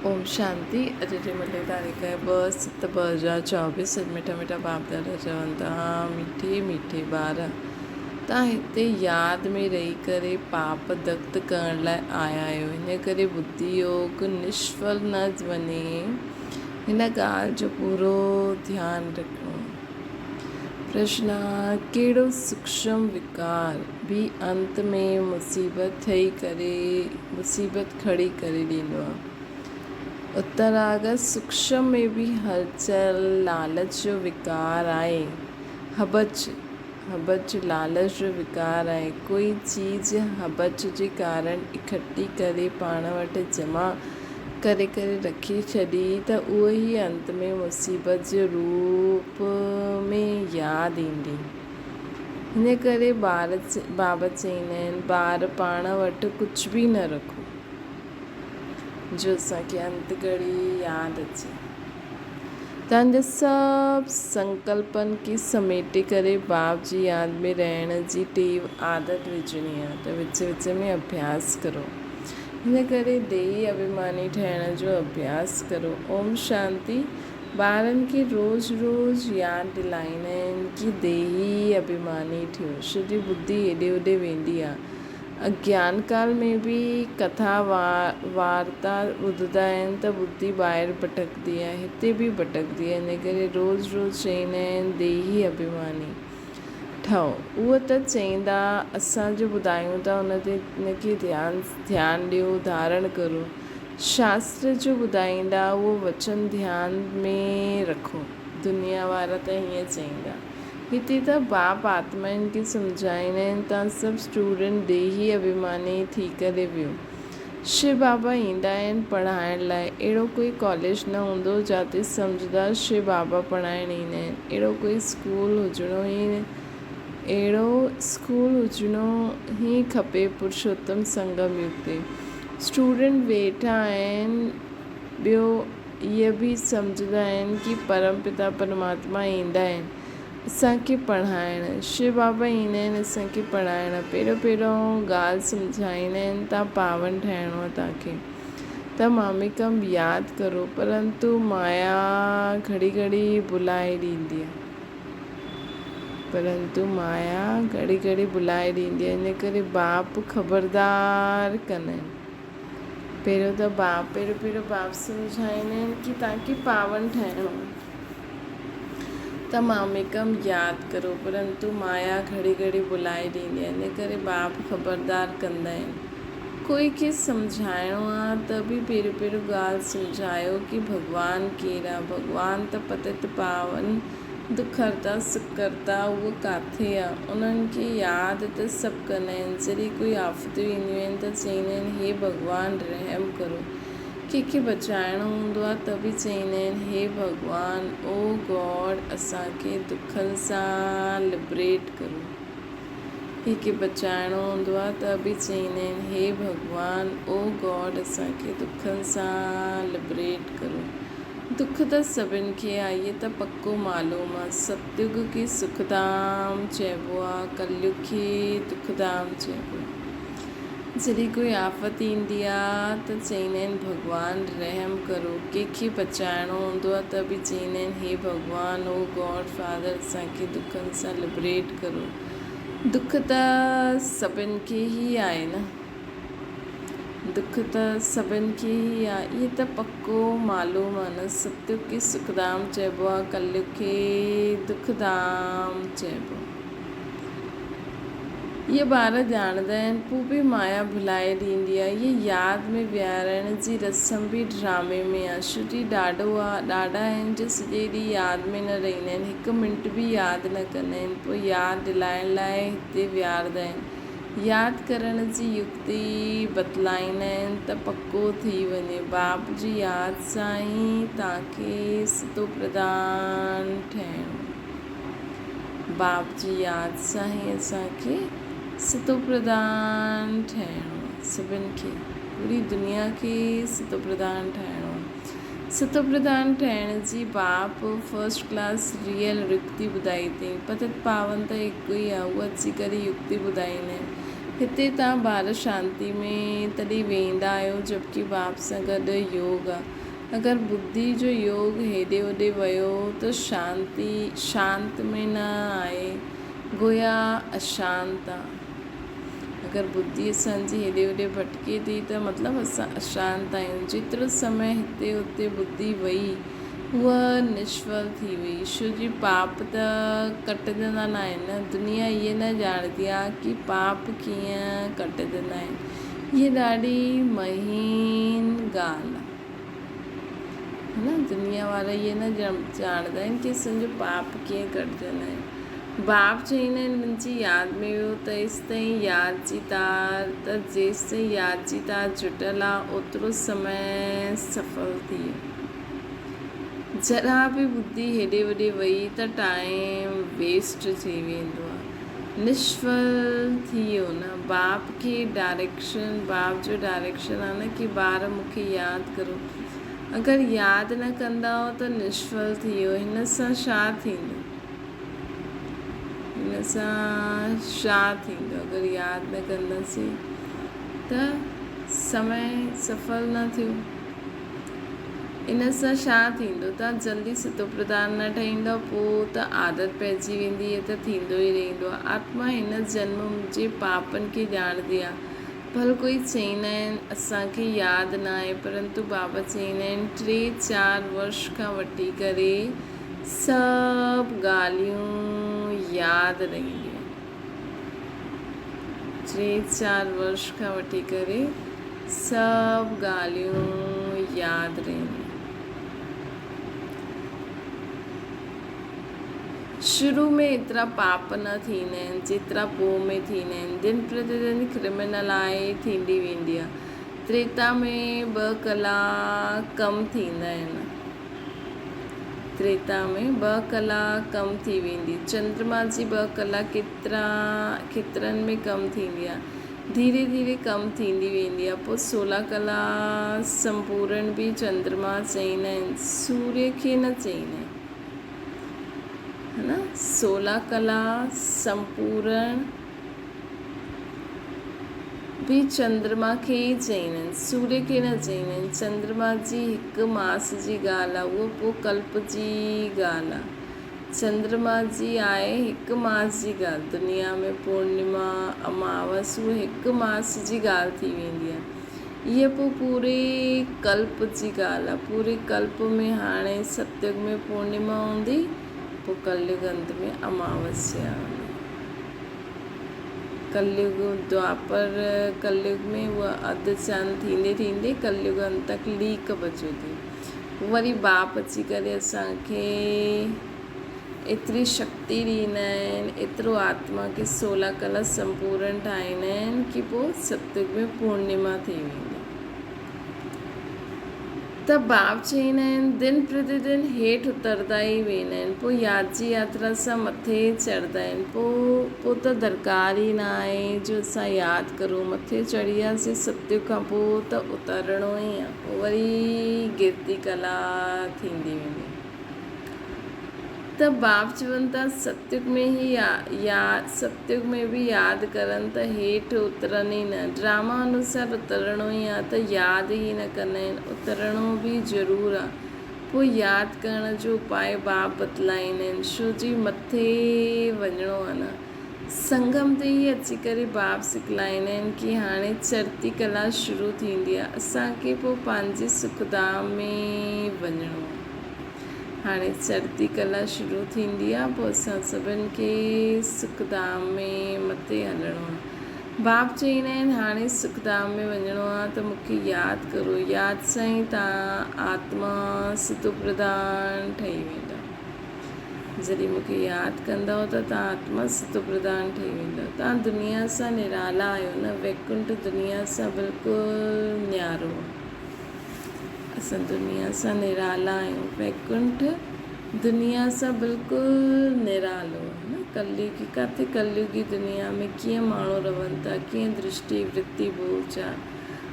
اوم شانتي اڄ جي ملي تاريخ آهي 2/7/2024 اڄ مٺا مٺا باپ دادا چون ٿا مٺي مٺي ٻار تان هتي ياد ۾ رهي ڪري پاپ دگت ڪرڻ لاء آيا آهيو ان ڪري ٻڌي يوگ نشڦل نه وڃي هن ڳالهه جو پورو ڌيان رکڻو. پرشن، ڪهڙو سوڪشم وڪار به انت ۾ مصيبت ٺهي ڪري مصيبت کڙي ڪري ڏيندو آهي؟ اتر، اگر سوڪشم ۾ به هلچل لالچ جو وڪار آهي، هٻڇ، هٻڇ لالچ جو وڪار آهي، ڪوئي چيز هٻڇ جي ڪارڻ اڪٺي ڪري پاڻ وٽ جمع ڪري ڪري رکي ڇڏي ته اهو ئي انت ۾ مصيبت جي روپ ۾ ياد ايندي. ان ڪري ٻار بابا چئيندا آهن، ٻار پاڻ وٽ ڪجهه به نه رکو، جو اسان کي انت گهڙي ياد اچي. توهان جا سڀ سنڪلپن کي سميٽي ڪري باپ جي ياد ۾ رهڻ جي ٽيو عادت وجهڻي آهي ته وچ وچ ۾ اڀياس ڪرو. ان ڪري ديهي اڀيماني ٺهڻ جو اڀياس ڪرو. اوم شانتي ٻارن کي روز روز ياد دلائيندا آهن ڪي ديهي اڀيماني ٿيو. شري ٻڌي هيڏي هوڏي ويندي آ. اگيان ڪال ۾ به ڪٿا وارتا ٻڌندا آهن ته ٻڌي ٻاهر ڀٽڪندي آ. هتي به ڀٽڪندي آ. ان ڪري روز روز چئيندا آهن ديهي اڀيماني. ٺهو. اهو ته چئيندا، اسان جو ٻڌايون ٿا ان تي ان کي ڌيان ڌيان ڏيو، ڌارڻ ڪرو. شاستر جو ٻڌائيندا، اهو وچن ڌيان ۾ رکو. دنيا وارا ته هيئن چئيندا. هتي ته باپ آتمائن کي سمجهائيندا آهن، توهان سڀ اسٽوڊنٽ ديهي اڀيماني ٿي ڪري ويهو. شو بابا ايندا آهن پڙهائڻ لاء. اهڙو ڪوئي ڪاليج نه هوندو جاتي سمجهدار شو بابا پڙهائڻ ايندا آهن. اهڙو ڪوئي اسڪول هجڻو ئي اهڙو اسڪول هجڻو ئي کپي پرشوتم سنگم يگ تي اسٽوڊنٽ ويٺا آهن ٻيو اهي به سمجهندا آهن ڪي پرم پتا پرماتما ايندا آهن اسان کي پڙهائڻ، شو بابا ايندا آهن اسان کي پڙهائڻ، پهريون پهريون ڳالهه سمجهائيندا آهن تان پاون ٺاهڻو آهي توهان کي ته ماميڪم ياد ڪرو پرنتو مايا گهڙي گهڙي ڀلائي ڏيندي آهي پرنتو مايا گهڙي گهڙي ڀلائي ڏيندي آهي ان ڪري باپ خبردار ڪندا آهن پهريون ته باپ پهريون پهريون باپ سمجهائيندا آهن ڪي توهان کي پاون ٺاهڻو آهي ته ماميڪم ياد ڪرو پرنتو مايا گهڙي گهڙي ڀلائي ڏيندي آهي ان ڪري باپ خبردار ڪندا آهن ڪوئي کي سمجهائڻو آ ته به پهريون پهريون ڳالهه سمجهايو ڪي ڀڳوان ڪير آ ڀڳوان ته پتت پاون دک هرتا سک ڪرتا اهو ڪاٿي آ انهن کي ياد ته سڀ ڪندا آهن جڏهن ڪوئي آفتون اينديون آهن ته چئيندا آهن هي ڀڳوان رحم ڪرو ڪنهن کي بچائڻو هوندو آهي ته به چئيندا آهن هي ڀڳوان، او گاڊ، اسان کي دکن سان لبريٽ ڪرو. ڪنهن کي بچائڻو هوندو آهي ته به چئيندا آهن هي ڀڳوان، او گاڊ، اسان کي دکن سان لبريٽ ڪرو. دک ته سڀن کي آهي اهي ته پڪو معلوم آهي. ستيگ کي سک ڌام چئبو آهي، ڪليگ کي دک ڌام چئبو آهي. جڏهن ڪوئي آفت ايندي آ ته چئيندا آهن ڀڳوان رحم ڪرو، ڪنهن کي بچائڻو هوندو آ ته به چئيندا آهن هي ڀڳوان او گاڊ فادر اسان کي دکن سان لبريٽ ڪرو. دک ته سڀن کي ئي آهي نه. دک ته سڀن کي ئي آ اهي ته پڪو معلوم آ نه. ستيگ کي سک ڌام چئبو آ ڪليگ کي دک ڌام چئبو آ. اهي ٻار ڄاڻندا آهن، پوء به مايا ڀلائي ڏيندي آهي. اهي ياد ۾ ويهارڻ جي رسم به ڊرامي ۾ آهي. شري ڏاڍو آ، ڏاڍا آهن جو سڄي ڏينهن ياد ۾ نه رهندا آهن. هڪ منٽ به ياد نه ڪندا آهن. پوء ياد دلائڻ لاء هتي ويهارندا آهن. ياد ڪرڻ جي يڪتي بتلائيندا آهن ته پڪو ٿي وڃي. باپ جي ياد سان ئي توهان کي ستوپرڌان ٺهڻو آهي. باپ جي ياد سان ئي اسان کي ستوپرڌان ٺهڻو آهي. سڀن کي، پوري دنيا کي ستوپرڌان ٺاهڻو آهي. ستوپرڌان ٺهڻ جي باپ فرسٽ ڪلاس ريئل يڪتي ٻڌائي اٿئي. پتت پاون ته هڪ ئي آهي، هو اچي ڪري يڪتي ٻڌائيندا آهن. هتي توهان ٻار شانتي ۾ تڏهن ويهندا آهيو جبڪه باپ سان گڏ يوگ آ. اگر ٻڌي جو يوگ هيڏي هوڏي ويو ته شانتي شانت ۾ نه آهي گويا اشانت آ. اگر ٻڌي اسان جي هيڏي هوڏي ڀٽڪي ٿي ته مطلب اسان اشانت آهيون. جيترو سمي هتي هتي ٻڌي وئي هوء نشڦل ٿي وئي. شو جي پاپ ته ڪٽجندا ناهن نه. دنيا اهي نه ڄاڻندي آ ڪي پاپ ڪيئن ڪٽجندا آهن. هيء ڏاڍي مهين ڳالهه آ. نه دنيا وارا اهي نه ڄاڻندا آهن ڪي اسان جو پاپ ڪيئن ڪٽجندا آهن. باپ چئيندا آهن منهنجي ياد ۾ ويو تيستائين ياد جي تار ته جيستائين ياد جي تار جٽل آ اوترو سمي سڦل ٿي ويو. ذرا به ٻڌي هيڏي هوڏي وئي ته ٽائيم ويسٽ ٿي ويندو آ. نشڦل ٿي ويو نه. باپ کي ڊائريڪشن، باپ جو ڊائريڪشن آ نه ڪي ٻار مون کي ياد ڪرو. اگر ياد نه ڪندائو ته نشڦل ٿي ويو. هن سان ڇا ٿيندو؟ هن سان ڇا ٿيندو؟ اگر ياد نه ڪنداسين ته سمي سڦل نه ٿيو. ان سان ڇا ٿيندو؟ توهان جلدي ستو پرڌان نه ٺهيندؤ، پوء ته عادت پئجي ويندي، هي ته ٿيندو ئي رهندو آهي. آتما هن جنم جي پاپن کي ڄاڻندي آهي. ڀل ڪوئي چئيندا آهن، اسان کي ياد نه آهي، پرنتو بابا چئيندا آهن، ٽي چار ورش کان وٺي ڪري سڀ ڳالهيون ياد رهنديون آهن. ٽي چار ورش کان وٺي ڪري سڀ ڳالهيون ياد رهنديون. شروع ۾ ايترا پاپ نه ٿيندا آهن جيترا پوء ۾ ٿيندا آهن. دن پرتي دن ڪرمنل آئي ٿيندي ويندي آهي. تريتا ۾ ٻه ڪلاڪ ڪم ٿيندا آهن. تريتا ۾ ٻه ڪلا ڪم ٿي ويندي. چندرما جي ٻه ڪلا ڪيترا کيترن ۾ ڪم ٿيندي آ. ڌيري ڌيري ڪم ٿيندي ويندي آ. پوء سولهه ڪلا سمپورڻ به چندرما چئيندا آهن. سوريه کي نه چئيندا آهن. ها نه سولهه ڪلا سمپورڻ. به چندرما کي ئي چئيندا آهن، سوريه کي نه چئيندا آهن. چندرما جي هڪ ماس جي ڳالهه آهي، اهو پوء ڪلپ جي ڳالهه آهي. چندرما جي آهي هڪ ماس جي ڳالهه. دنيا ۾ پورنما، اماوس اهو هڪ ماس جي ڳالهه ٿي ويندي آهي. اها پوء پوري ڪلپ جي ڳالهه آهي. پوري ڪلپ ۾ هاڻي ستيگ ۾ پورنما هوندي، پوء ڪليگ انت ۾ اماوسيا هوندي. ڪليگ دوآپر ڪليگ ۾ اها اڌ چاند ٿيندي ٿيندي ڪليگ انت تڪ ليڪ بچي ٿي. وري باپ اچي ڪري اسان کي ايتري شڪتي ڏيندا آهن، ايترو آتما کي سولهه ڪلا سمپورن ٺاهيندا آهن ڪي پوء ستيگ ۾ پورنما ٿي ويندي. ته باب چئيندا آهن، دن پرتي دن هيٺ اتردا ئي ويندا آهن، پوء ياد جي ياترا سان مٿي چڙهندا آهن، پوء پوء ته درڪار ئي نه آهي جو اسان ياد ڪرون، مٿي چڙهياسين ستيگ کان پوء ته اترڻو ئي آهي، پوء وري گرتي ڪلا ٿيندي ويندي. ته باب چون ٿا ستيگ ۾ هي ياد ستيگ ۾ به ياد ڪرن ته هيٺ اترن ئي نه. ڊراما انوسار اترڻو ئي آ ته ياد ئي نه ڪندا آهن. اترڻو به ضرور آ. پوء ياد ڪرڻ جو اپاء باب بتلائيندا آهن. شو جي مٿي وڃڻو آ نه. سنگم تي ئي اچي ڪري باب سکلائيندا آهن ڪي هاڻي چڙهتي ڪلا شروع ٿيندي آ. اسان کي پوء پنهنجي سک ڌام ۾ وڃڻو آ. هاڻي چڙهتي ڪلا شروع ٿيندي آ، پوء اسان سڀن کي سک ڌام ۾ مٿي هلڻو آ. باپ چئيندا آهن، هاڻي سک ڌام ۾ وڃڻو آ ته مون کي ياد ڪرو. ياد سان ئي توهان آتما ستوپرڌان ٺهي ويندا. جڏهن مون کي ياد ڪندؤ ته توهان آتما ستوپرڌان ٺهي ويندؤ. توهان دنيا سان نرالا آهيو نه، ويڪنٺ دنيا سان بلڪل نيارو آ. اسان دنيا سان نرالا آهيون. ويڪنٺ دنيا سان بلڪل نرالو آهي نه. ڪليگي ڪاٿي ڪليگي دنيا ۾ ڪيئن ماڻهو رهن ٿا، ڪيئن درشٽي ورتي ٻول چال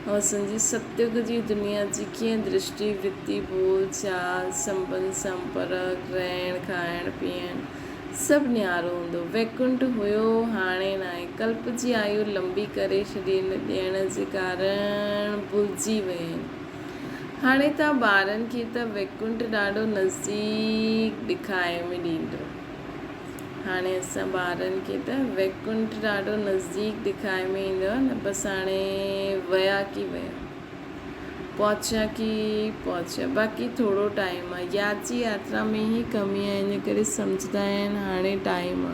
۽ اسان جي ستيگ جي دنيا جي ڪيئن درشٽي ورتي ٻول چال، سنٻنڌ سمپرڪ، رهڻ کائڻ پيئڻ سڀ نيارو هوندو. ويڪنٺ هيو، هاڻي ناهي. ڪلپ جي آيو لنبي ڪري ڇڏي ان ڏيڻ جي ڪارڻ ڀلجي ويا آهن. هاڻي توهان ٻارن کي ته ويڪنٺ ڏاڍو نزديڪ ڏکائي ۾ ڏيندو. هاڻي اسان ٻارن کي ته ويڪنٺ ڏاڍو نزديڪ ڏکائي ۾ ايندو آهي نه بس هاڻي ويا ڪي ويا. پهچيا ڪي پهچيا باقي ٿورو ٽائيم آ ياد جي ياترا ۾ ئي ڪمي آ ان ڪري سمجهندا آهن هاڻي ٽائيم آ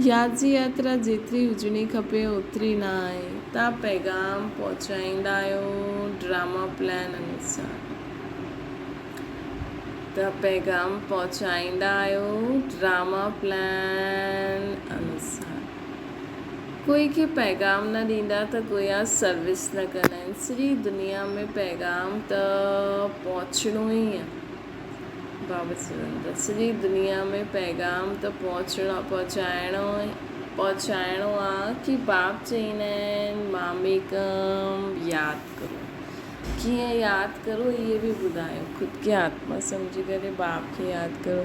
ياد جي ياترا جيتري هجڻي کپي اوتري نه آهي تان پيغام پهچائيندا آهيو ڊراما پلان انوسار تان پيغام پهچائيندا آهيو ڊراما پلان انوسار. ڪوئي کي پيغام نه ڏيندا ته گويا سروس نه ڪندا آهن. سڄي دنيا ۾ پيغام ته پهچڻو ئي آهي. بابا چون ٿا سڄي دنيا ۾ پيغام ته پهچڻو پهچائڻو پهچائڻو آ ڪي باپ چئيندا آهن ماميڪم ياد ڪرو. ڪيئن ياد ڪرو اهي به ٻڌايو. خود کي آتما سمجهي ڪري باپ کي ياد ڪرو.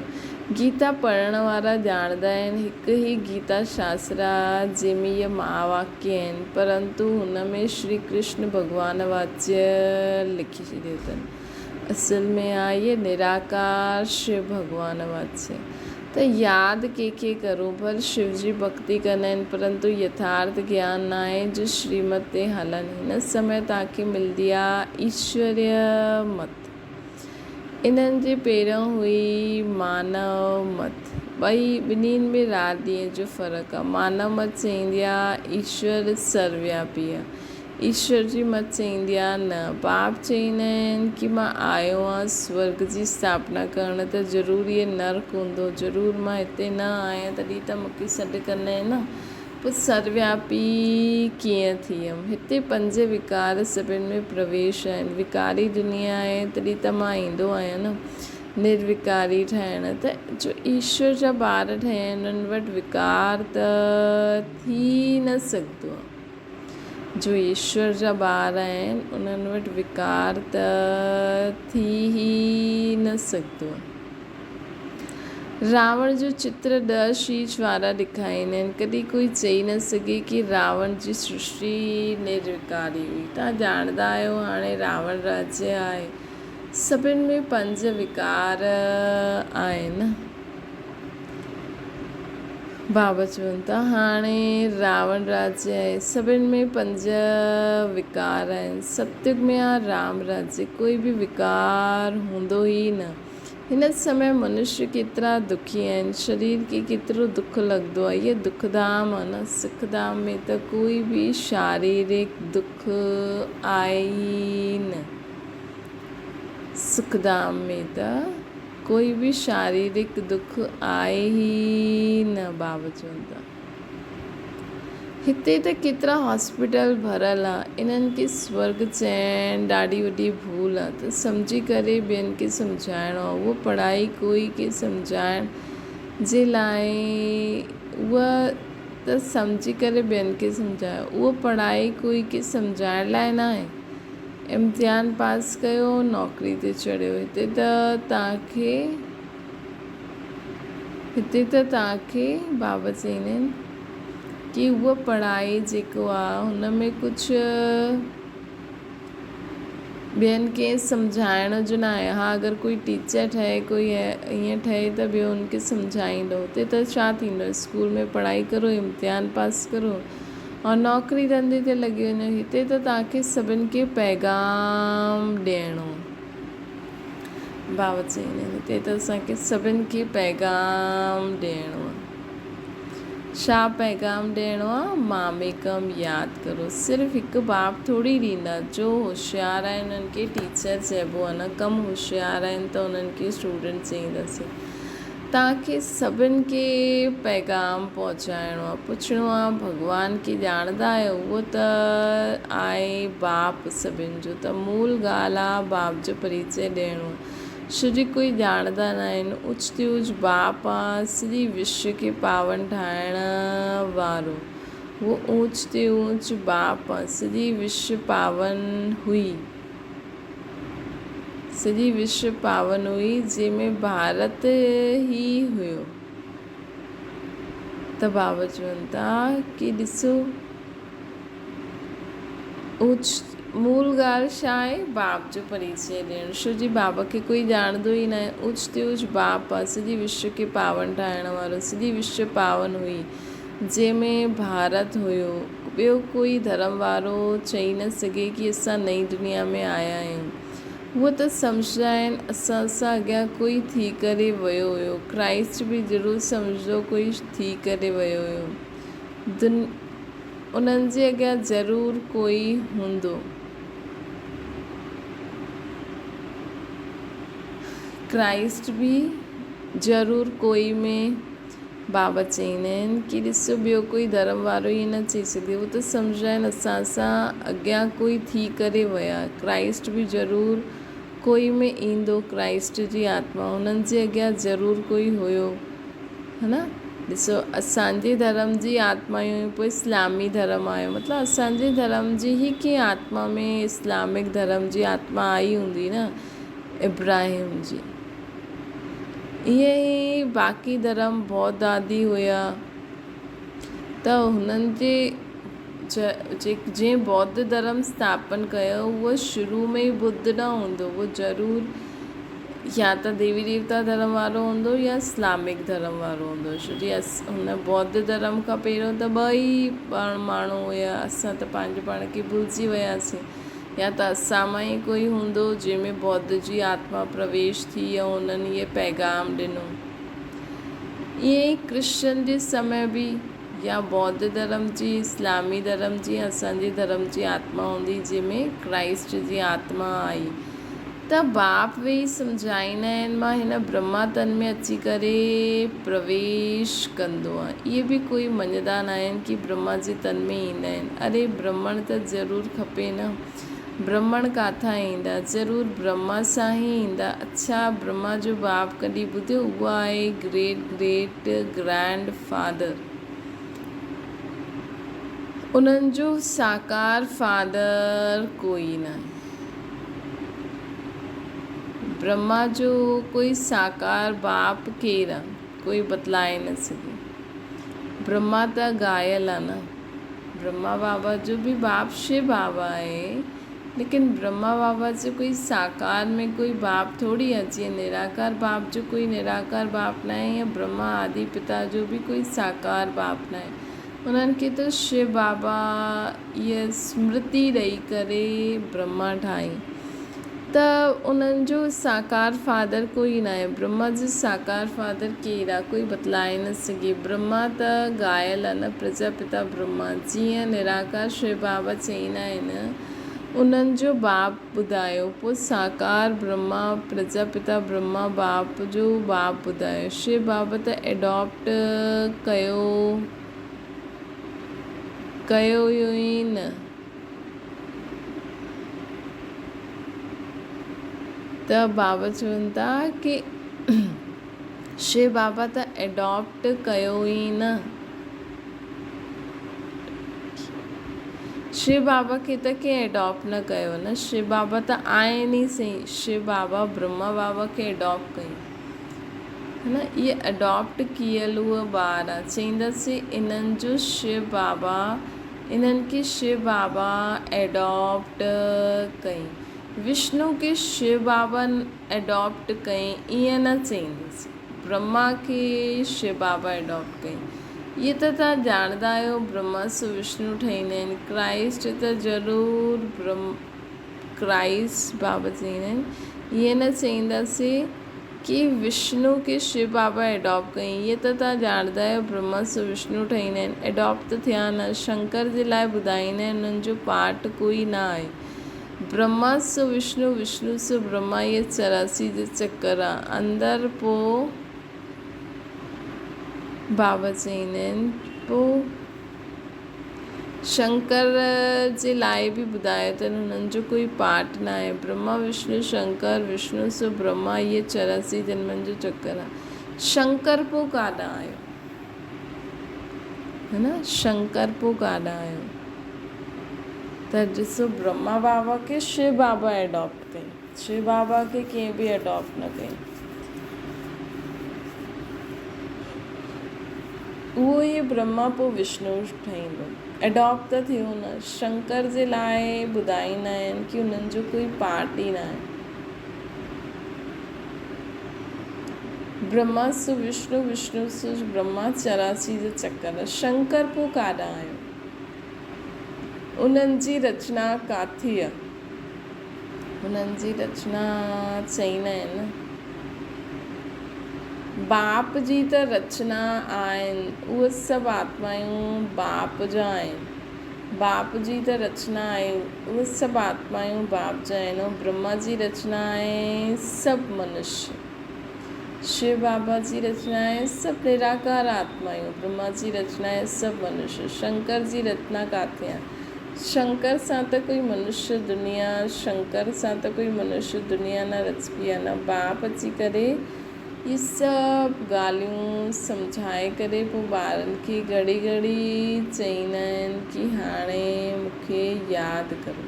گيتا پڙهڻ وارا ڄاڻندا آهن هڪ هي گيتا شاستر آ جنهن ۾ اهي مهاواڪيه آهن پرنتو هن ۾ شري ڪرشن ڀڳوان واچيه لکي ڇڏيو اٿن اصل ۾ آ اهي نراڪار شو ڀڳوان واچيه. ته ياد ڪنهن کي ڪرون؟ ڀل شو جي ڀڳتي ڪندا آهن، پرنتو يٿارٿ گيان ناهي جو شريمت تي هلن. هن سمي توهان کي ملندي آ ايشوريه مت. انهن جي پهريون هئي مانو مت. ٻئي ٻنهين ۾ رات ڏينهن جو فرق آ. مانو مت چئيندي آ ايشور سروياپي آ. ايشور جي مت چئيندي آ نه. باپ چئيندا آهن ڪي مان آيو آهيان سورڳ جي اسٿاپنا ڪرڻ ته ضرور اهي نرڪ هوندو ضرور مان هتي نه آهيان تڏهن ته مون کي سڏ ڪندا آهن نه پوء سروياپي ڪيئن ٿيم هتي پنج وڪار سڀن ۾ پرويش آهن وڪاري دنيا آهي تڏهن ته مان ايندو آهيان نه نروڪاري ٺاهڻ ته جو ايشور جا ٻار ٺهيا آهن انهن وٽ وڪار ته ٿي نه سگهندو آهي. جو ايشور جا ٻار آهن، انهن وٽ وڪار ته ٿي ئي نه سگهندو. راوڻ جو چتر ڏهه شيش وارا ڏيکاريندا آهن. ڪڏهن ڪوئي چئي نه سگهي ڪي راوڻ جي سرشٽي نروڪاري هئي. توهان ڄاڻندا آهيو هاڻي راوڻ راجيه آهي. سڀن ۾ پنج وڪار آهن. بابا چون ٿا، هاڻي راوڻ راجيه آهي، سڀن ۾ پنج وڪار آهن. ستيگ ۾ آ رام راجيه، ڪوئي به وڪار هوندو ئي نه. هن سمي منشيه ڪيترا دکي آهن، شرير کي ڪيترو دک لڳندو آهي. هيء دک ڌام آ نه، سک ڌام ۾ ته ڪوئي به شاريرڪ دک آهي ئي نه. سک ڌام ۾ ته. ڪوئي به شاريرڪ دک آهي ئي نه بابا چون ٿا. هتي ته ڪيترا هاسپيٽل ڀريل آ انهن کي سورڳ چئڻ ڏاڍي وڏي ڀول آ ته سمجهي ڪري ٻين کي سمجهائڻو آ اهو پڙهائي ڪوئي کي سمجهائڻ جي لاء اها ته سمجهي ڪري ٻين کي سمجهايو اهو پڙهائي ڪوئي کي سمجهائڻ لاء ناهي. امتحان پاس ڪيو نوڪري تي چڙهيو هتي ته توهان کي هتي ته توهان کي بابا چئيندا آهن ڪي هوء پڙهائي جيڪو آ هن ۾ ڪجهه ٻين کي سمجهائڻ جو نه آهي ها اگر ڪوئي ٽيچر ٺهي ڪوئي ائين ٺهي ته ٻيو ان کي سمجهائيندو هتي ته ڇا ٿيندو اسڪول ۾ پڙهائي ڪرو امتحان پاس ڪرو ۽ نوڪري ڌنڌي تي لڳي وڃو هتي ته توهان کي سڀن کي پيغام ڏيڻو بابا چئيندا آهن هتي ته اسان کي سڀن کي پيغام ڏيڻو آهي ڇا پيغام ڏيڻو آهي ماميڪم ياد ڪرو صرف هڪ باب ٿوري ڏيندا جو هوشيار آهن انهن کي ٽيچر چئبو آهي نه ڪم هوشيار آهن ته انهن کي اسٽوڊنٽ چئينداسين توهان کي سڀن کي پيغام پهچائڻو آ، پڇڻو آ، ڀڳوان کي ڄاڻندا آهيو؟ اهو ته آهي باپ سڀن جو ته مول ڳالهه آ باپ جو پريچئه ڏيڻو آ. ڇو جي ڪوئي ڄاڻندا ناهن. اوچ تي اوچ باپ آ سڄي وشو کي پاون ٺاهڻ وارو. اهو اوچ تي اوچ باپ آ سڄي وشو پاون هئي. سڄي وشو پاون هئي، جنهن ۾ ڀارت ئي هيو. ته بابا چون ٿا ڪي ڏسو اوچ مول ڳالهه ڇا آهي باپ جو پريچيه ڏيڻ ڇو جي بابا کي ڪوئي ڄاڻندو ئي ناهي اوچ تي اوچ باپ آ سڄي وشو کي پاون ٺاهڻ وارو سڄي وشو پاون هئي جنهن ۾ ڀارت هيو ٻيو ڪوئي ڌرم وارو چئي نه سگهي ڪي اسان نئين دنيا ۾ آيا آهيون هو ته سمجهندا آهن اسان سان اڳيان ڪوئي ٿي ڪري ويو هيو ڪرائسٽ به ضرور سمجهندو ڪوئي ٿي ڪري ويو هيو دن انهن جي اڳيان ضرور ڪوئي هوندو. ڪرائسٽ به ضرور ڪوئي ۾ بابا چئيندا آهن ڪي ڏسو ٻيو ڪوئي ڌرم وارو ائين نه چئي سگهي هو ته سمجهندا آهن اسان سان اڳيان ڪوئي ٿي ڪري ويا ڪرائسٽ به ضرور ڪوئي ۾ ايندو ڪرائسٽ جي آتما انهن جي اڳيان ضرور ڪوئي هيو. ها نه ڏسو اسان جي ڌرم جي آتما ئي پوء اسلامي ڌرم آيو مطلب اسان جي ڌرم جي ئي ڪنهن آتما ۾ اسلامڪ ڌرم جي آتما آئي هوندي نه ابراهيم جي ائين ئي باقي ڌرم بوڌ آدي هيا ته هنن جي جنهن بوڌ ڌرم اسٿاپن ڪيو اهو شروع ۾ ئي ٻڌ نه هوندو اهو ضرور يا ته ديوي ديوتا ڌرم وارو هوندو يا اسلامڪ ڌرم وارو هوندو ڇو جي هن بوڌ ڌرم کان پهريون ته ٻه ئي ماڻهو هيا اسان ته پنهنجو پاڻ کي ڀلجي وياسين يا ته اسان مان ئي ڪوئي هوندو جنهن ۾ بوڌ جي آتما پرويش ٿي ۽ انهن اهي پيغام ڏنو ائين ئي ڪرسچن جي سمي به يا بوڌ ڌرم جي اسلامي ڌرم جي اسان جي ڌرم جي آتما هوندي جنهن ۾ ڪرائسٽ جي آتما آئي ته باپ ويهي سمجهائيندا آهن مان هن برهما تن ۾ اچي ڪري پرويش ڪندو آهيان. اهي به ڪوئي مڃندا ناهن ڪي برهما جي تن ۾ ايندا آهن. اري برهمڻ ته ضرور کپي نه. برهمڻ ڪاٿان ايندا؟ ضرور برهما سان ئي ايندا. اڇا برهما جو باپ ڪڏهن ٻڌيو؟ اهو آهي گريٽ گريٽ گرينڊ فادر. انهن جو ساڪار فادر ڪوئي ناهي. برهما جو ڪوئي ساڪار باپ ڪير آ؟ ڪوئي بتلائي نه سگهي. برهما ته گايل آ نه. برهما بابا جو به باپ شو بابا آهي، ليڪن برهما بابا جو ڪوئي ساڪار ۾ ڪوئي باپ ٿوري آ. جيئن نراڪار باپ جو ڪوئي نراڪار باپ ناهي، ائين برهما آدي پتا جو به ڪوئي ساڪار باپ ناهي. انهن کي ته شو بابا اها سمرتي ڏئي ڪري برهما ٺاهي ته انهن جو ساڪار فادر ڪوئي ناهي. برهما جو ساڪار فادر ڪير آ؟ ڪوئي بتلائي نه سگهي. برهما ته گايل آ نه پرجاپتا برهما. جيئن نراڪار شو بابا چئيندا آهن انهن جو باپ ٻڌايو. پوء ساڪار برهما پرجاپتا برهما باپ جو باپ ٻڌايو. شو بابا ته ايڊاپٽ ڪيو. ڪيو ئي نه. ته بابا چون ٿا ڪي شو بابا ته ايڊاپٽ ڪيو ئي نه. شو بابا کي ته ڪنهن ايڊاپٽ نه ڪيو نه. شو بابا ته آهن ئي سهي. شو بابا برهما بابا کي ايڊاپٽ ڪيو. ها نه اهي اڊاپٽ ڪيل اهي ٻار آ چئينداسي انهن جو شو بابا انهن کي شو بابا اڊاپٽ ڪئي وشنو کي شو بابا اڊاپٽ ڪئي ائين نه چئينداسي برهما کي شو بابا اڊاپٽ ڪئي اهي ته توهان ڄاڻندا آهيو برهما سو وشنو ٺهيندا آهن ڪرائسٽ ته ضرور برهم ڪرائسٽ بابا چئيندا آهن ائين نه چئينداسي ڪي وشنو کي شو بابا ايڊاپٽ ڪيائين ائين ته توهان ڄاڻندا آهيو برهما سو وشنو ٺهيندا آهن ايڊاپٽ ته ٿيا نه شنڪر جي لاء ٻڌائيندا آهن انهن جو پارٽ ڪوئي نه آهي برهما سو وشنو وشنو سو برهما اهي 84 جو چڪر آ اندر پو بابا چئيندا آهن پو شنڪر جي لاء به ٻڌايو ته هنن جو ڪوئي پارٽ ناهي. برهما وشنو شنڪر، وشنو سو برهما اهي 84 جنمن جو چڪر آهي. شنڪر پوء ڪاڏانهن آيو؟ هي نه شنڪر پوء ڪاڏانهن آيو؟ ته ڏسو برهما بابا کي شو بابا ايڊاپٽ ڪئي. شو بابا کي ڪنهن به ايڊاپٽ نه ڪئي. اهو ئي برهما پوء وشنو ٺهيندو. اڊاپٽ ته ٿيو نه. شنڪر جي لاء ٻڌائيندا آهن ڪي انهن جو ڪوئي پارٽ ئي ناهي. برهما سو وشنو، وشنو سو برهما 84 جو چڪر. شنڪر پوء ڪاڏانهن آيو؟ انهن جي رچنا ڪاٿي آ؟ انهن جي رچنا چئيندا آهن نه. باپ جي ته رچنا آهن، اهي سڀ آتمايون باپ جا آهن. باپ جي ته رچنا آهي، اهي سڀ آتمايون باپ جا آهن ۽ برهما جي رچنا آهي سڀ منشيه. شو بابا جي رچنا آهي سڀ نراڪار آتمايون، برهما جي رچنا آهي سڀ منشيه. شنڪر جي رچنا ڪاٿي آهي؟ شنڪر سان ته ڪوئي منشيه دنيا، شنڪر سان ته ڪوئي منشيه دنيا نه رچبي آهي نه. باپ اچي ڪري اهي سڀ ڳالهيون سمجهائي ڪري پوء ٻارن کي گهڙي گهڙي چئيندا آهن ڪي هاڻي مون کي ياد ڪرو.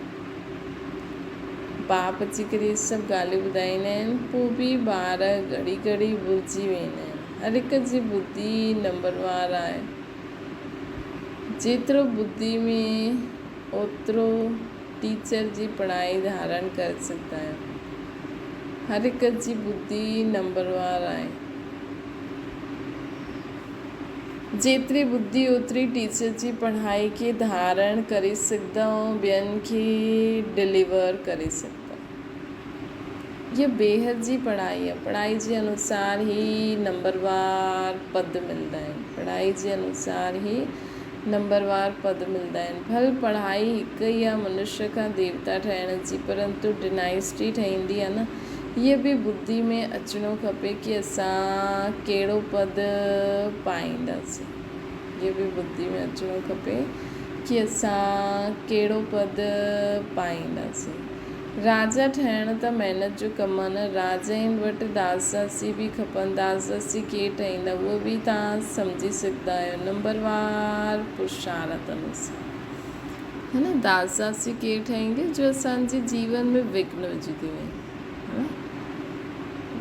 باپ اچي ڪري اهي سڀ ڳالهيون ٻڌائيندا آهن پوء به ٻار گهڙي گهڙي ڀلجي ويندا آهن. هر هڪ جي ٻڌي نمبروار آهي. جيترو ٻڌي ۾ اوترو ٽيچر جي پڙهائي ڌارڻ ڪري سگهندا آهيو. هر هڪ جي ٻڌي نمبروار آهي. جيتري ٻڌي اوتري ٽيچر جي پڙهائي کي ڌارڻ ڪري سگهندا ۽ ٻين کي ڊليور ڪري سگهندا. هيء بيحد جي پڙهائي آهي. پڙهائي جي انوسار ئي نمبروار پد ملندا آهن. پڙهائي جي انوسار ئي نمبروار پد ملندا آهن. ڀل پڙهائي هڪ ئي آهي منشيه کان ديوتا ٺهڻ جي پرنتو ڊنائسٽي ٺهيندي آهي نه. هيء به ٻڌي ۾ اچڻو کپي ڪي اسان ڪهڙو پد پائينداسين. هيء به ٻڌي ۾ اچڻو کپي ڪي اسان ڪهڙو پد پائينداسين. راجا ٺهڻ ته محنت جو ڪم آ نه. راجائن وٽ داس داسي به کپن. داس داسي ڪير ٺهيندا اهو به توهان سمجهي سگهندا آهيو. نمبروار پرشارت انوسار هي نه داس داسي ڪير ٺهيندي جو اسان جي جيون ۾ وگهن وجهنديون آهن. هي نه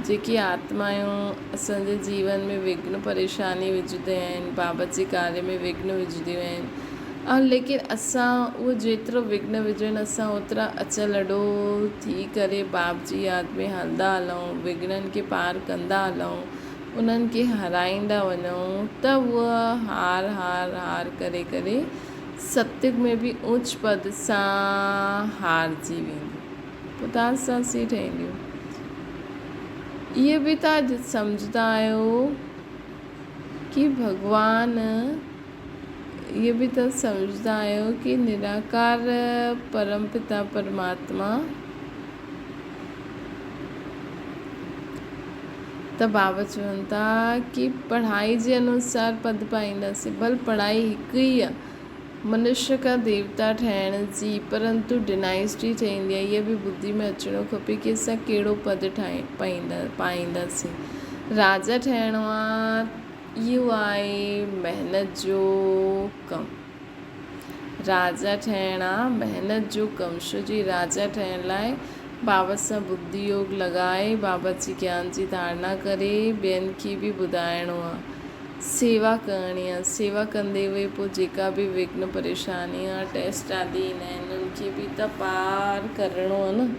جيڪي آتمايون اسان جي جيون ۾ وگهن پريشاني وجهنديون آهن بابت جي ڪاري ۾ وگهن وجهنديون آهن. ليڪن اسان اهو جيترو وگهن وجهن اسان اوترا اچل اڏو ٿي ڪري باپ جي ياد ۾ هلندا هلون، وگهنن کي پار ڪندا هلون، انهن کي هارائيندا وڃون ته اهو هار هار هار ڪري ڪري ستيگ ۾ به اوچ پد سان هارجي ويندو. پوء تان سان سي ٺهنديون. اهي به تان سمجهندا آهيو ڪي ڀڳوان اهو به ته سمجهندا آهيو ڪي نراڪار پرم پتا پرماتما ته بابا چون ٿا ڪي پڙهائي جي انوسار پد پائينداسين ڀل پڙهائي هڪ ئي آهي منشيه کان ديوتا ٺهڻ جي پرنتو ڊنائسٽي ٺهندي آهي اهو به ٻڌي ۾ اچڻو کپي ڪي اسان ڪهڙو پد ٺاهي پائينداسين راجا ٺهڻو آهي اهو آهي محنت جو ڪم. راجا ٺهڻ آ محنت جو ڪم. شو جي راجا ٺهڻ لاء بابا سان ٻڌي يوگ لڳائي بابا جي گيان جي ڌارڻا ڪري ٻين کي به ٻڌائڻو آ. سيوا ڪرڻي آ. سيوا ڪندي هوئي پوء جيڪا به وگهن پريشاني يا ٽيسٽ آدي ايندا آهن انهن کي به ته پار ڪرڻو آ نه.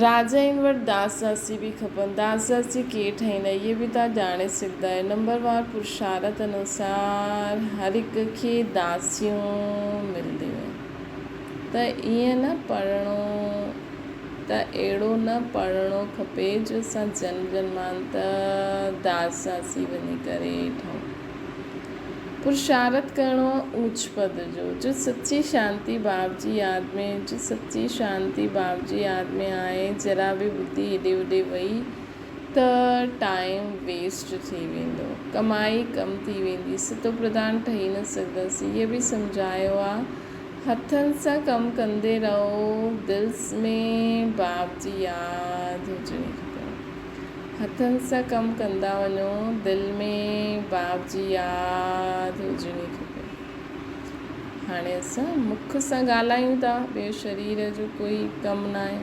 راجائن وٽ داس داسي به کپن. داس داسي ڪير ٺاهيندا اهي به توهان ڄاڻي سگهندا آهيو. نمبر وار پرشارت انوسار هر هڪ کي داسيون ملنديون آهن ته ائين نه پڙهڻو ته اهڙو نه پڙهڻو کپي جو اسان جنم جنمانتر داس داسي وڃي ڪري ٺهون. پرشارٿ ڪرڻو اوچ پد جو، جو سچي شانتي باب جي ياد ۾، جو سچي شانتي باب جي ياد ۾ آهي، ذرا به ٻڌي هيڏي هوڏي وئي ته ٽائيم ويسٽ ٿي ويندو، ڪمائي ڪم ٿي ويندي، ستو پرڌان ٺهي نه سگهنداسين، هيء به سمجهايو آ، هٿن سان ڪم ڪندي رهو، دل ۾ باب جي ياد هجڻي کپي. هٿن سان ڪم ڪندا وڃو، دل ۾ باب جي ياد هجڻي کپي. هاڻي اسان مک سان ڳالهايون ٿا، ٻيو شرير جو ڪوئي ڪم ناهي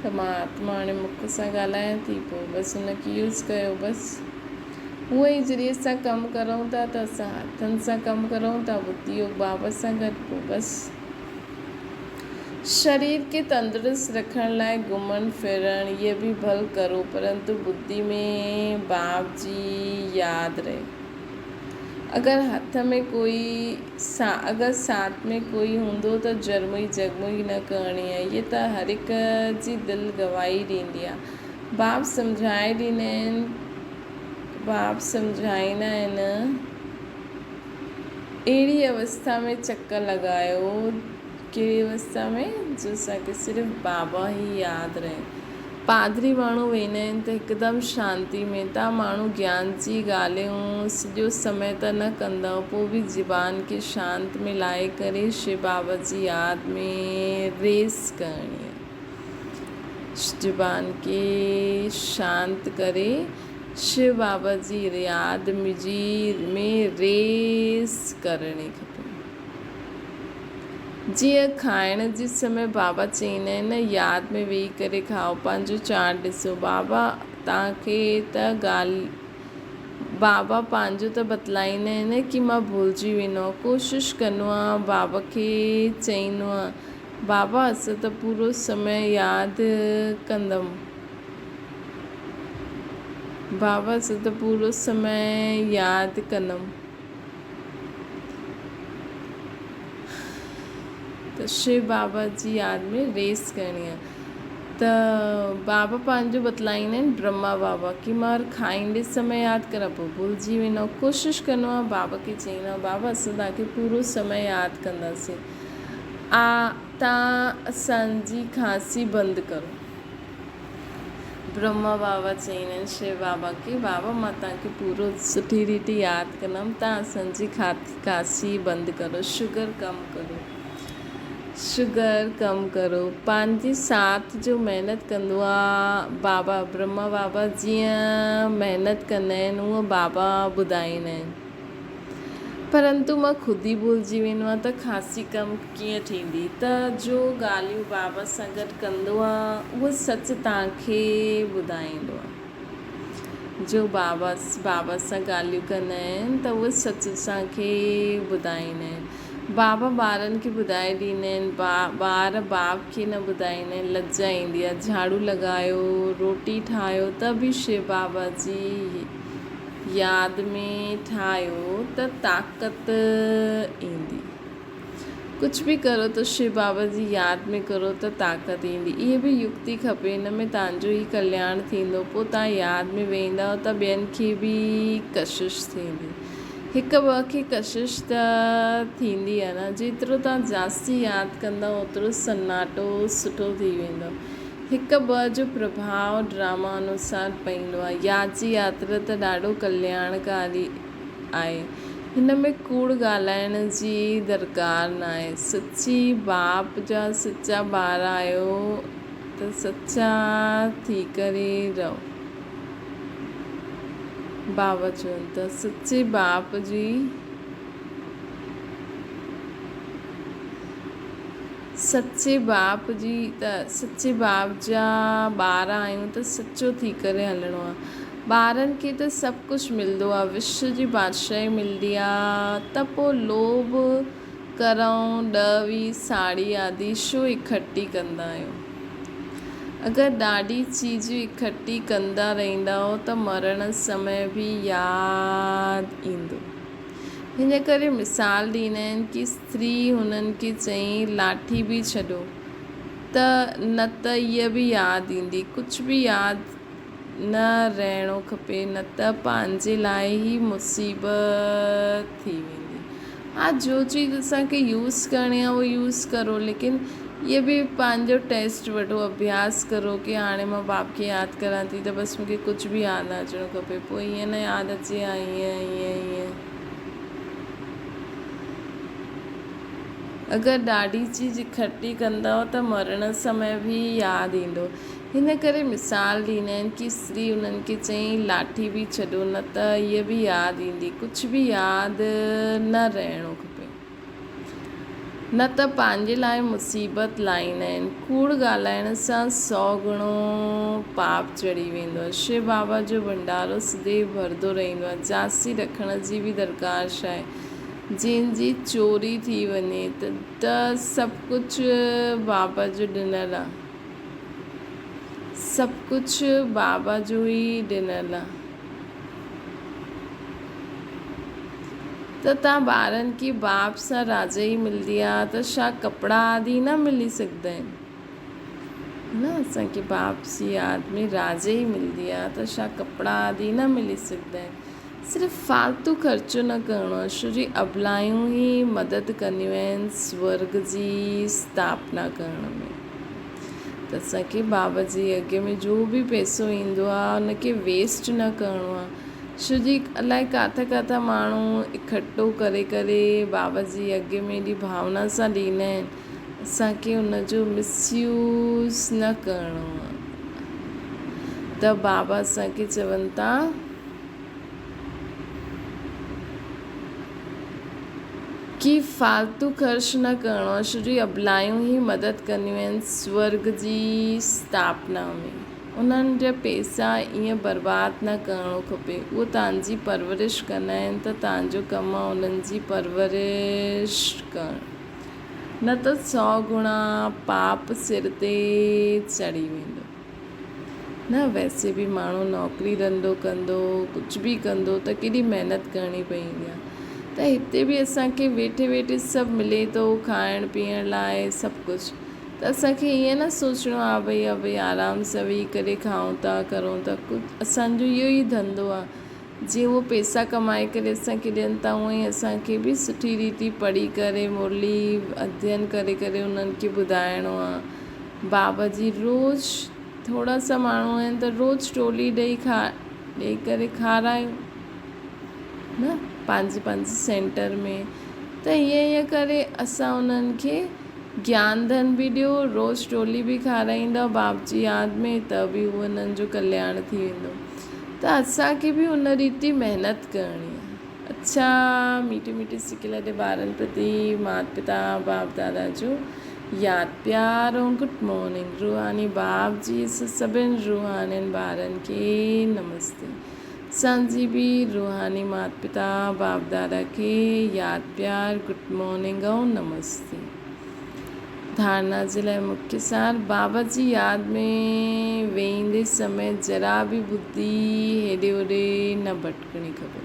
ته مان آتما هاڻي مک سان ڳالهايان ٿي، پوء بس ان کي يوز ڪيو بس. هونء ئي جڏهن اسان ڪم ڪرون ٿا ته اسان هٿن سان ڪم ڪرون ٿا، ٻڌي يوگ بابا سان گڏ پوء بس. شرير کي تندرست رکڻ لاء گهمڻ ڦرڻ اهي به ڀل ڪرو پرنتو ٻڌي ۾ باب جي ياد رهي. اگر هٿ ۾ ڪوئي سا اگر ساٿ ۾ ڪوئي هوندو ته جرموئي جڳموئي نه ڪرڻي آهي. هيء ته هر هڪ جي دل گواهي ڏيندي آهي. باب سمجهائي ڏيندا آهن باب سمجهائيندا آهن. اهڙي اوسٿا ۾ چڪر لڳايو ڪهڙي اوسٿا ۾ جو اسان کي صرف بابا ئي ياد رهي. پادري ماڻهو ويندا آهن ته هڪدم شانتي ۾ تان ماڻهو گيان جي ڳالهيون سڄو سمي ته نه ڪندؤ پوء به زبان کي شانت ۾ لائي ڪري شو بابا جي ياد ۾ ريس ڪرڻي آهي. زبان کي شانت ڪري شو بابا جي ياد ۾ ريس ڪرڻي کپي. جيئن کائڻ جي سمي بابا چئيندا آهن نه ياد ۾ ويهي ڪري کائو پنهنجو چارٽ ڏسو بابا توهان کي ته ڳالهه بابا پنهنجو ته بتلائيندا آهن نه ڪي مان ڀلجي ويندو آهيان ڪوشش ڪندو آهيان بابا کي چئيندو آهيان بابا اسان ته پورو سمي ياد ڪندم بابا اسان ته پورو سمي ياد ڪندم. ته شو بابا جي ياد ۾ ريس ڪرڻي آهي ته بابا پنهنجو بتلائيندا آهن برهما بابا ڪي مان کائيندي سمي ياد ڪران پوء ڀلجي ويندو آهيان ڪوشش ڪندو آهيان بابا کي چئيندو آهيان بابا اسان توهان کي پورو سمي ياد ڪنداسين آ توهان اسان جي کانسي بند ڪرو. برهما بابا چئيندا آهن شو بابا کي، بابا مان توهان کي پورو سٺي ريت ياد ڪندم، توهان اسان جي کانسي بند ڪرو، شگر ڪم ڪرو، شگر ڪم ڪرو، پنهنجي ساٿ جو محنت ڪندو آ بابا، برهما بابا جيئن محنت ڪندا آهن اونئن بابا ٻڌائيندا آهن. پرنتو مان خود ئي ڀلجي ويندو آهيان ته کانسي ڪم ڪيئن ٿيندي ته جو ڳالهيون بابا سان گڏ ڪندو آهيان اهو سچ توهان کي ٻڌائيندو آهيان. جو بابا بابا سان ڳالهيون ڪندا آهن ته اهو سچ اسان کي ٻڌائيندا آهن. بابا ٻارن کي ٻڌائي ڏيندا آهن ٻار باب کي نه ٻڌائيندا آهن لڄ ايندي آهي جهاڙو لڳايو روٽي ٺاهيو ته به شو بابا جي ياد ۾ ٺاهيو ته طاقت ايندي. ڪجهه به ڪرو ته شو بابا جي ياد ۾ ڪرو ته طاقت ايندي. اهي به يڪتي کپي ان ۾ توهان جو ئي ڪلياڻ ٿيندو. پوء توهان ياد ۾ ويهندؤ ته ٻين کي به ڪشش ٿيندي. هڪ ٻه کي ڪشش ته ٿيندي آهي نه. جيترو توهان جاستي ياد ڪندؤ اوترو سناٽو سٺو ٿي ويندو. هڪ ٻه جو پرڀاء ڊراما انوسار پئيندو آهي. ياد جي ياترا ته ڏاڍو ڪلياڻڪاري آهي. هن ۾ ڪوڙ ڳالهائڻ جي درڪار ناهي. سچي باپ جا سچا ٻار آهيو ته سچا ٿي ڪري رهو. بابا چون ٿا سچي باپ جي. سچي باپ جي ته سچي باپ جا ٻار آهيون ته سچو ٿي ڪري هلڻو آ. ٻارن کي ته سڀ ڪجهه ملندو آ، وشو جي بادشاهي ملندي آ ته پو لوڀ ڪرئون، ڏهه ويهه ساڙهي آدي ڇو اڪٺي ڪندا آهيو؟ اگر ڏاڍي چيزون اڪٺي ڪندا رهندائو ته مرڻ سمي به ياد ايندو. هن ڪري مثال ڏيندا آهن ڪي استري هنن کي چئين لاٺي به ڇڏو ته نه ته هيء به ياد ايندي. ڪجهه به ياد نه رهڻو کپي نه ته پنهنجي لاء ئي مصيبت ٿي ويندي. ها جو چيز اسان کي يوز ڪرڻي آهي اهو يوز ڪرو ليڪن اهي به پنهنجو ٽيسٽ وٺو اڀياس ڪرو ڪي هاڻي مان باپ کي ياد ڪران ٿي ته بس مون کي ڪجهه به ياد نه اچڻو کپي پوء ائين نه ياد اچي ها ائين ائين ائين اگر ڏاڍي چيز اڪٺي ڪندؤ ته مرڻ سمي به ياد ايندو هن ڪري مثال ڏيندا آهن ڪي استري انهن کي چئين لاٺي به ڇڏو نه ته هيء به ياد ايندي ڪجهه به ياد نه رهڻو کپي. نه ته پنهنجي لاء مصيبت لائيندا آهن. ڪوڙ ڳالهائڻ سان سئو گڻو پاپ چڙهي ويندو آهي. شو بابا جو ڀنڊارو سديو ڀرندو رهندو آهي. جاسي رکڻ جي به درڪار ڇاهي؟ جنهن جي چوري ٿي وڃي ته سڀ ڪجهه بابا جو ڏنل آهي. سڀ ڪجهه بابا جو ئي ڏنل آهي. ته تان ٻارن کي باپ سان راجائي ملدي آ ته ڇا ڪپڙا آدي نه ملي سگهندا آهن؟ نه اسان کي باپ جي ياد ۾ راجائي ملدي آ ته ڇا ڪپڙا آدي نه ملي سگهندا آهن؟ صرف فالتو خرچو نه ڪرڻو آ ڇو جي ابلايون ئي مدد ڪنديون آهن سورگ جي اسٿاپنا ڪرڻ ۾. ته اسان کي بابا جي يگيه ۾ جو به پئسو ايندو آ ان کي ويسٽ نه ڪرڻو آ ڇو جي الائي ڪاٿا ڪاٿا ماڻهو اڪٺو ڪري ڪري بابا جي يگيه ۾ ايڏي ڀاونا سان ڏيندا آهن اسان کي ان جو مس يوز نه ڪرڻو آ ته بابا اسان کي چون ٿا. ڪي فالتو خرچ نه ڪرڻو آهي ڇو جو ابلايون ئي مدد ڪنديون آهن سورگ جي اسٿاپنا ۾ انهن جا پئسا ائين برباد نه ڪرڻو کپي اهو توهان جي پرورش ڪندا آهن ته توهان جو ڪم آهي انهن جي پرورش ڪرڻ نه ته سئو گڻا پاپ سر تي چڙهي ويندو. نه ويسي به ماڻهو نوڪري ڌنڌو ڪندو ڪجهه به ڪندو ته ڪيڏي محنت ڪرڻي پوندي آهي ته هتي به اسان کي ويٺي ويٺي سڀ ملي ٿو کائڻ پيئڻ لاء سڀ ڪجهه ته اسان کي ائين نه سوچڻو آهي ڀئي ڀئي آرام سان ويهي ڪري کائون ٿا ڪرون ٿا ڪجهه اسان جو اهو ئي ڌنڌو آهي جيئن اهو پئسا ڪمائي ڪري اسان کي ڏين ٿا اونئن ئي اسان کي به سٺي ريتي پڙهي ڪري مرلي اڌين ڪري ڪري انهن کي ٻڌائڻو آهي بابا جي روز ٿورا سا ماڻهو آهن ته روز ٽولي ڏئي کا ڏئي ڪري کارايو نه پنهنجي پنهنجي سينٽر ۾ ته ائين ائين ڪري اسان انهن کي گيان ڌن به ڏيو روز ٽولي به کارائيندا باپ جي ياد ۾ ته به اهو انهن جو ڪلياڻ ٿي ويندو ته اسان کي به ان ريتي محنت ڪرڻي آهي اڇا ميٺي ميٺي سڪيل ڏي ٻارن پرتي مات پتا باپ دادا جو ياد پيار ۽ گڊ مارننگ روحاني باپ جي سڀن روحانين ٻارن کي نمستي اسان جي به روحاني مات پتا باپ دادا کي ياد پيار گڊ مارننگ ۽ نمستي ڌارنا جي لاء مکيه سار بابا جي ياد ۾ ويهندي سمي ذرا به ٻڌي هيڏي هوڏي نه ڀٽڪڻي کپي.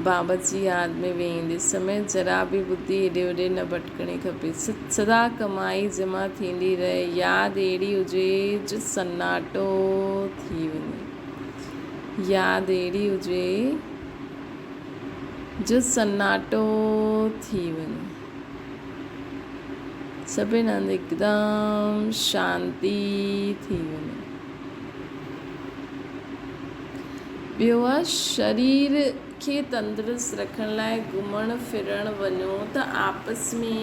بابا جي ياد ۾ ويهندي سمي ذرا به ٻڌي هيڏي هوڏي نه ڀٽڪڻي کپي. سدا ڪمائي جمع ٿيندي رهي. ياد اهڙي هجي جو سناٽو ٿي وڃي. ياد اهڙي هجي جو سناٽو ٿي وڃي. سڀني هنڌ هڪدم شانتي ٿي وڃي. ٻيو آ شرير کي تندرست رکڻ لاء گهمڻ ڦرڻ وڃو ته آپس ۾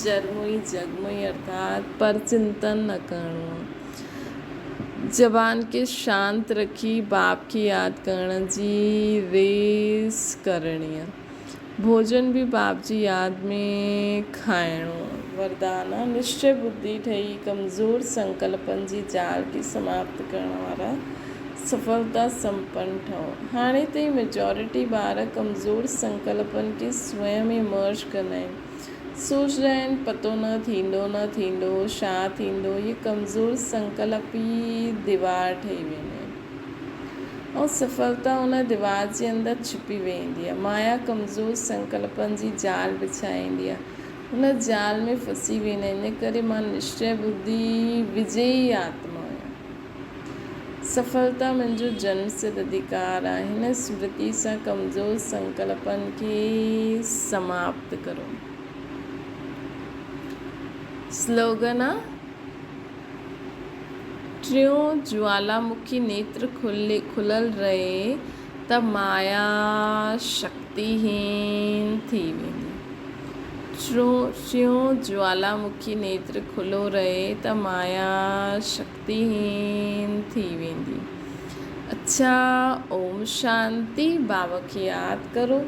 جرموئي جڳموئي ارٿات پر چنتن نه ڪرڻو آ. زبان کي شانت رکي باپ کي ياد ڪرڻ جي ريس ڪرڻي آ. ڀوڄن به باپ جي ياد ۾ کائڻو. وردان، نشچي ٻڌي ٺهي ڪمزور سنڪلپن جي جال کي سماپت ڪرڻ وارا سڦلتا سمپن ٺهو. هاڻي تائين ميجارٽي ٻار ڪمزور سنڪلپن کي سوئم ئي مرج ڪندا آهن. سوچدا آهن پتو نه ٿيندو نه ٿيندو ڇا ٿيندو اهي ڪمزور سنڪلپ ئي ديوار ٺهي ويندا آهن. ۽ سڦلتا ان ديوار جي اندر ڇپي ويندي آهي. مايا ڪمزور سنڪلپن جي جال وڇائيندي آهي. ان جال ۾ ڦسي ويندا آهن. ان ڪري مان نشچي ٻڌي وجئي آتما آهيان. سڦلتا منهنجو جنم سڌ اڌيڪار آهي. هن سمرتي سان ڪمزور سنڪلپن کي سماپت ڪرو. سلوگن آ. ٽيون جوالامکي نيتر کليل رهي ته مايا شڪتيهين ٿي ويندي. ٽيون جوالامکي نيتر کليو رهي ته مايا شڪتيهين ٿي ويندي. اڇا اوم شانتي بابا کي ياد ڪرو.